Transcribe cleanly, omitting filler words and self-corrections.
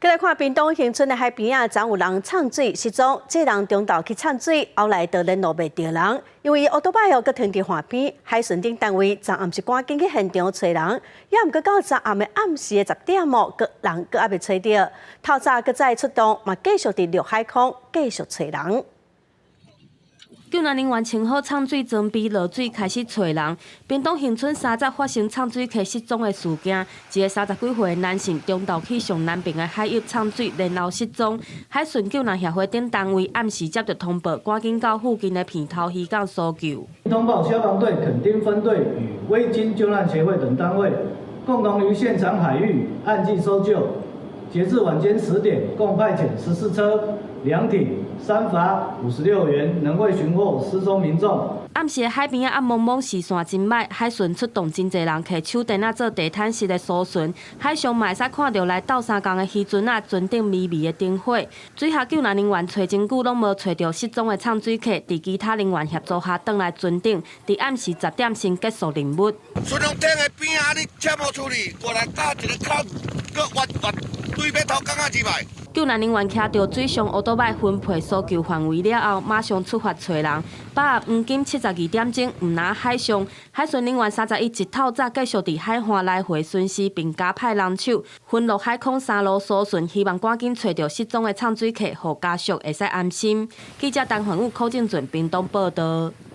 來看屏東恆春的海邊仔，昨有人藏水失蹤，這人中晝去藏水，後來就聯絡袂著人，因為歐多擺哦，閣停佇岸邊，海巡等單位昨暗時趕緊去現場揣人，猶毋過到昨暗的暗時的10點哦，閣人閣猶未揣著，透早閣再出動，嘛繼續佇陸海空繼續揣人。救援人員穿好藏水裝備落水開始揣人。屏東恆春三十發生藏水客失蹤的事件，一个30幾歲的男性中晝去上南爿的海域藏水，然後失蹤。海巡救援協會等單位暗時接著通報，趕緊到附近的鼻頭漁港搜救。通報消防隊墾丁分隊與威金救難協會等單位，共同於現場海域岸進搜救。截至晚間10點，共派遣14車、2艇、3筏、56員，仍未尋獲失蹤民眾。暗時的海邊仔暗濛濛，視線真䆀，海巡出動真濟人，提手電仔做地毯式的搜尋，海上嘛會使看著來鬥相共的漁船仔，船頂微微的燈火。水下救援人員揣真久攏無揣著失蹤的藏水客，佇其他人員協助下，轉來船頂，佇暗時10點先結束任務。巡防艇的邊仔，你車無處理，過來搭一个口，閣挖挖對面頭港仔入來。救援人員騎著水上歐多擺分配搜救範圍了後，馬上出發揣人。飽和黃金72點鐘，毋若海上海巡人員31一透早繼續佇海岸來回巡視，並加派人手分陸海空三路搜尋，希望趕緊揣著失蹤的藏水客，予家屬會使安心。記者陳煥武、柯正俊屏東報導。